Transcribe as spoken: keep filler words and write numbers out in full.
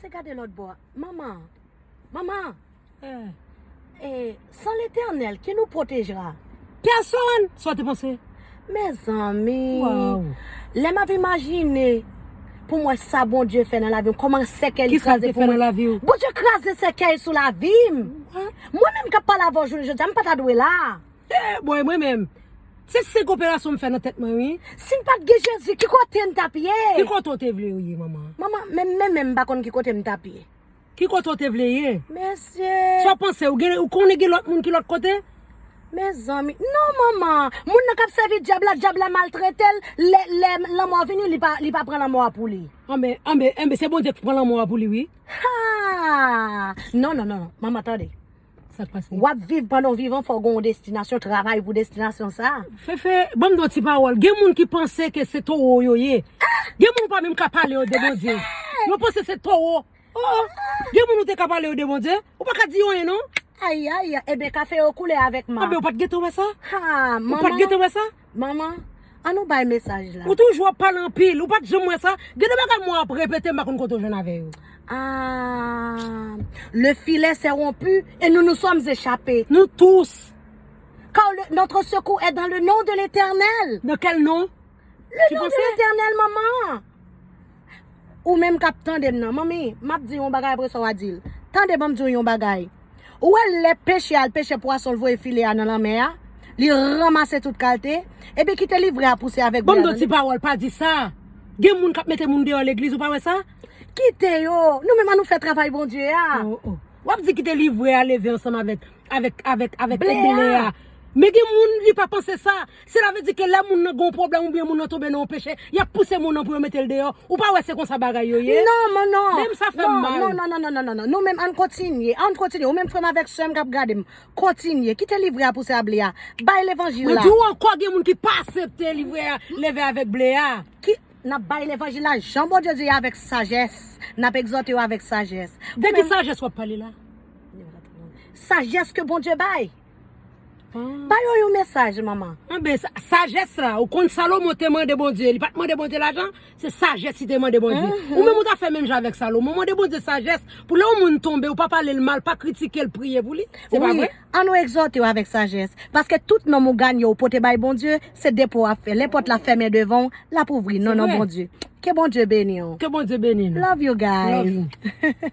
Se gade lòt bò a. Manman, manman, eh, sans l'Éternel, qui nous protégera? Pèsonn! Sa w te panse? Mezanmi, lè m ap imajine pou m wè sa Bondye fè nan lavi m, kòman sèkèy li kraze pou mwen. Bondye kraze sèkèy sou lavi m. Mwen menm k ap pale avè w jounen jodi a, m pa ta dwe la. Eh, boy, mwen menm. Se senk operasyon m fè nan tèt mwen, wi. Si m pa t gen Jezi, ki kote m t ap ye? Ki kote w te vle w ye, manman? Manman, men, men, men m pa konn ki kote m t ap ye. Ki kote w te vle ye? Mesye. Sa w panse, ou gen, ou konnen gen lòt moun ki lòt kote? Mezanmi. Non, manman. Moun nan k ap sèvi dyab la, dyab la maltrete l. Lè, lè lanmò vini, li pa, li pa pran lanmò a pou li. Anben, anben, anben, se Bondye k pran lanmò a pou li, wi. Ha! Non, non, non, non. Manman, tande. Sa k pase? W ap viv pandan w vivan, fò w gen yon destinasyon, travay pou destinasyon sa. Fefe, ban m di w ti pawòl. Gen moun ki panse ke se towo yo ye. Gen moun ou pa menm ka pale yo de Bondye. Yo panse se towo. Oh, oh. Gen moun ou te ka pale yo de Bondye. Ou pa ka di yo anyen, non. Ay, ay, ay. Ebyen, kafe yo koule avèk ma. Anben, ou pa t gentan wè sa? Ha, manman. Ou pa t gentan wè sa? Manman, an nou bay mesaj la. Ou toujou ap pale anpil, ou pa t janm wè sa? Gen de bagay mwen ap repete, m pa konn kote w jwenn avè yo. Ah, le filet s'est rompu et nous nous sommes échappés. Nous tous. Car le- notre secours est dans le nom de l'Éternel. Dans quel nom? Le nom de l'Éternel, manman. Ou menm k ap tande m nan, manmi, m ap di yon bagay apre sa w a di l. Tande, ban m di w yon bagay. Ou wè lè pechè al peche pwason, l voye file a nan lanmè a, li ranmase tout kalte, epi kite livrè a pouse avèk ble a nan li. Ban m di w ti pawòl, pa di sa. Gen moun k ap mete moun deyò legliz, ou pa wè sa? Kite yo. Nou menm an nou fè travay Bondye a. Oh, oh. W ap di kite livrè a leve ansanm avèk, avèk, avèk, avèk ble a. Men gen moun, li pa panse sa. Sela vle di ke lè moun nan gen yon pwoblèm oubyen moun nan tonbe nan yon peche, y ap pouse moun nan pou yo mete l deyò. Ou pa wè se konsa bagay yo ye? Non, man, non. Menm sa fè m mal. Non, non, non, non, non, non, non. Nou menm, ann kontinye. Ann kontinye. Ou menm frè m avèk sè m k ap gade m. Kontinye. Kite livrè a pouse a ble a. Bay levanjil la. Mwen di w ankò, gen moun ki pa aksepte livrè a leve avèk ble a. Ki, n ap bay levanjil la jan Bondye di avèk sajès. N ap egzòte yo avèk sajès. De ki sajès w ap pale la? Sajès ke Bondye bay. Ba yo yon mesaj, manman. Anben, sa- sajès la, ou konn Salomon te mande Bondye, li pa t mande Bondye lajan, se sajès li te mande Bondye. Ou menm ou ta fè menm jan avèk Salomon, mande Bondye sajès, pou lè yon moun tonbe, ou pa pale l mal, pa kritike l, priye pou li. Se pa vre? Wi, an nou egzòte yo avèk sajès, paske tout nonm ou ganye ou pote bay Bondye, se depo w ap fè. Lè pòt la fèmen devan w, l ap ouvri nan non Bondye. Ke Bondye beni w. Ke Bondye beni nou. Love you guys. Love you.